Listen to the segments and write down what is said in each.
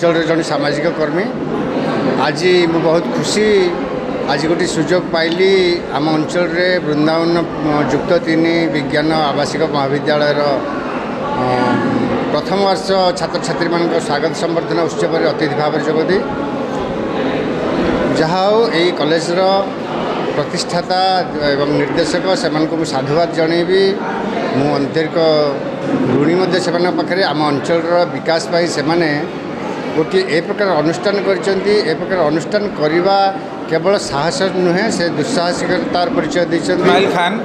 ଅଞ୍ଚଳରେ ଜଣେ ସାମାଜିକ କର୍ମୀ। ଆଜି ମୁଁ ବହୁତ ଖୁସି। ଆଜି ଗୋଟିଏ ସୁଯୋଗ ପାଇଲି, ଆମ ଅଞ୍ଚଳରେ ବୃନ୍ଦାବନ ଯୁକ୍ତ ତିନି ବିଜ୍ଞାନ ଆବାସିକ ମହାବିଦ୍ୟାଳୟର ପ୍ରଥମ ବର୍ଷ ଛାତ୍ରଛାତ୍ରୀମାନଙ୍କ ସ୍ୱାଗତ ସମ୍ବର୍ଦ୍ଧନା ଉତ୍ସବରେ ଅତିଥି ଭାବରେ ଯୋଗ ଦେଇ। ଯାହା ହେଉ, ଏଇ କଲେଜର ପ୍ରତିଷ୍ଠାତା ଏବଂ ନିର୍ଦ୍ଦେଶକ, ସେମାନଙ୍କୁ ମୁଁ ସାଧୁବାଦ ଜଣାଇବି। ମୁଁ ଆନ୍ତରିକ ଋଣୀ ମଧ୍ୟ ସେମାନଙ୍କ ପାଖରେ। ଆମ ଅଞ୍ଚଳର ବିକାଶ ପାଇଁ ସେମାନେ ଗୋଟିଏ ଏ ପ୍ରକାର ଅନୁଷ୍ଠାନ କରିଛନ୍ତି। ଏ ପ୍ରକାର ଅନୁଷ୍ଠାନ କରିବା କେବଳ ସାହସ ନୁହେଁ, ସେ ଦୁଃସାହସିକତାର ପରିଚୟ ଦେଇଛନ୍ତି। ଇସମାଇଲ ଖାନ୍,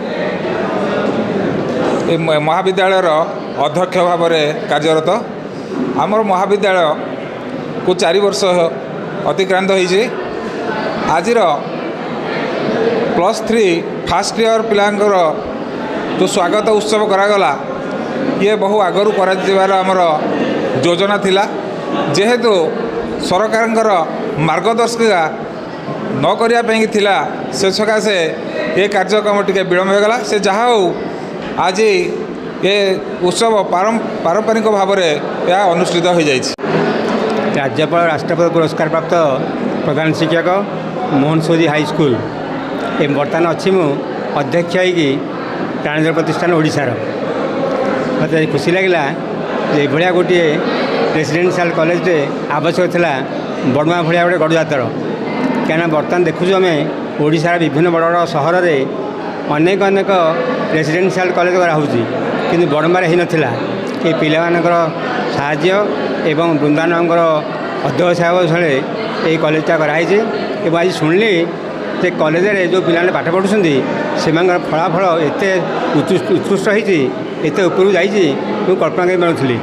ଏ ମହାବିଦ୍ୟାଳୟର ଅଧ୍ୟକ୍ଷ ଭାବରେ କାର୍ଯ୍ୟରତ। ଆମର ମହାବିଦ୍ୟାଳୟକୁ 4 ବର୍ଷ ଅତିକ୍ରାନ୍ତ ହୋଇଛି। ଆଜିର +3 ଫାର୍ଷ୍ଟ ଇୟର୍ ପିଲାଙ୍କର ଯେଉଁ ସ୍ୱାଗତ ଉତ୍ସବ କରାଗଲା, ଇଏ ବହୁ ଆଗରୁ କରାଯିବାର ଆମର ଯୋଜନା ଥିଲା। ଯେହେତୁ ସରକାରଙ୍କର ମାର୍ଗଦର୍ଶିକା ନ କରିବା ପାଇଁକି ଥିଲା, ସେ ସକାଶେ ଏ କାର୍ଯ୍ୟକ୍ରମ ଟିକେ ବିଳମ୍ବ ହୋଇଗଲା। ସେ ଯାହା ହେଉ, ଆଜି ଏ ଉତ୍ସବ ପାରମ୍ପରିକ ଭାବରେ ଏହା ଅନୁଷ୍ଠିତ ହୋଇଯାଇଛି। ରାଜ୍ୟପାଳ ରାଷ୍ଟ୍ରପତି ପୁରସ୍କାର ପ୍ରାପ୍ତ ପ୍ରଧାନ ଶିକ୍ଷକ, ମୋହନ ସୋଜି ହାଇସ୍କୁଲ। ଏ ବର୍ତ୍ତମାନ ଅଛି ମୁଁ ଅଧ୍ୟକ୍ଷ ହେଇକି ପ୍ରାଣୀଜଳ ପ୍ରତିଷ୍ଠାନ ଓଡ଼ିଶାର। ମୋତେ ଖୁସି ଲାଗିଲା ଯେ ଏଭଳିଆ ଗୋଟିଏ ରେସିଡେନ୍ସିଆଲ କଲେଜରେ ଆବଶ୍ୟକ ଥିଲା ବଡ଼ୁଆ ଭଳିଆ ଗୋଟେ ଗଡ଼ଜାତର। କାହିଁକିନା ବର୍ତ୍ତମାନ ଦେଖୁଛୁ ଆମେ, ଓଡ଼ିଶାର ବିଭିନ୍ନ ବଡ଼ ବଡ଼ ସହରରେ ଅନେକ ଅନେକ ରେସିଡେନ୍ସିଆଲ କଲେଜ କରାହେଉଛି, କିନ୍ତୁ ବଡ଼ମ୍ବାରେ ହେଇନଥିଲା। ଏ ପିଲାମାନଙ୍କର ସାହାଯ୍ୟ ଏବଂ ବୃନ୍ଦାବନଙ୍କର ଅଧ୍ୟବସାୟ ବଳରେ ଏଇ କଲେଜଟା କରାହେଇଛି। ଏବଂ ଆଜି ଶୁଣିଲି ଯେ କଲେଜରେ ଯେଉଁ ପିଲାମାନେ ପାଠ ପଢ଼ୁଛନ୍ତି, ସେମାନଙ୍କର ଫଳାଫଳ ଏତେ ଉତ୍କୃଷ୍ଟ ହେଇଛି, ଏତେ ଉପରକୁ ଯାଇଛି, ମୁଁ କଳ୍ପନା କରିପାରୁନଥିଲି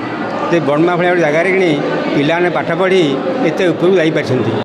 ଯେ ବଡ଼ମ୍ବା ଭଳିଆ ଗୋଟେ ଜାଗାରେ କିଣି ପିଲାମାନେ ପାଠ ପଢ଼ି ଏତେ ଉପରକୁ ଯାଇପାରିଛନ୍ତି।